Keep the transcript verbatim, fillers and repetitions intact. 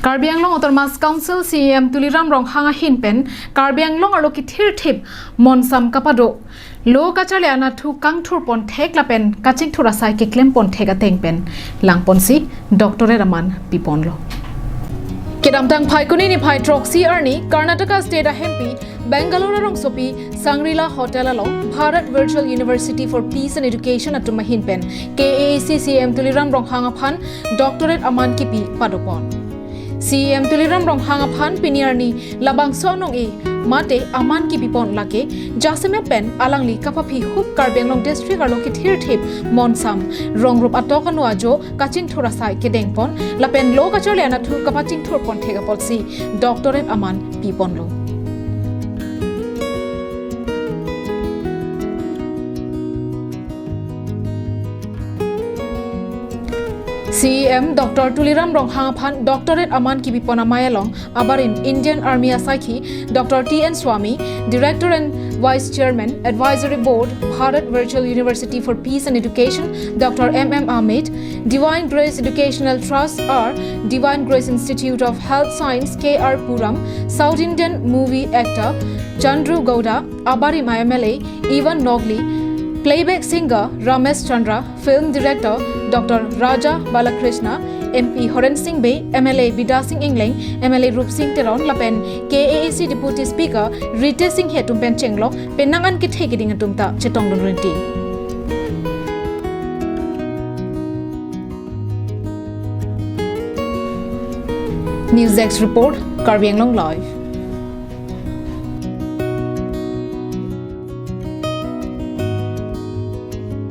Karbi Anglong Autonomous Council C E M Tuliram Ronghang ahin pen Karbi Anglong arlo kethirthip monsam kapado, lo kacharli anatthu kangthur ponthek lapen kachingthur asai keklem ponthek ateng pen langponsi doctorate aman piponlo. Kedamtang Phaikuni niphai throksi arni Karnataka State ahempi Bangalore arongsopi Shangri-La Hotel along Bharat Virtual University for Peace and Education atum ahin pen K A A C C E M Tuliram Ronghang aphan doctorate aman kipi padopon. C E M Tuliram Ronghang aphan pini arni labangso anong-e mate aman kipipon lake jasemet pen alangli kapaphi hup Karbi Anglong District arlo kethirthip monsam rong rup atok anu ajo kachingthur asai kedengpon lapen lo kacharli anatthu kapachingthur ponthek apotsi doctorate aman piponlo. C E M Doctor Tuliram Ronghang aphan doctorate aman kipipon amei along abarim Indian Army asaikhi Doctor T N Swami, Director and Vice Chairman, Advisory Board, Bharat Virtual University for Peace and Education, Doctor M M Amit, Divine Grace Educational Trust or Divine Grace Institute of Health Science, K R Puram, South Indian movie actor Chandru Gowda, abarim a M L A Evan Nogli, playback singer Ramesh Chandra, film director Doctor Raja Balakrishna, M P Horen Sing Bey, M L A Bidya Sing Engleng, M L A Rup Sing Teron lapen K A A C Deputy Speaker Ritesh Singhe atum pen chenglok penang an kethe keding atum ta chetongdun rinti. News Desk Report, Karbi Anglong Live.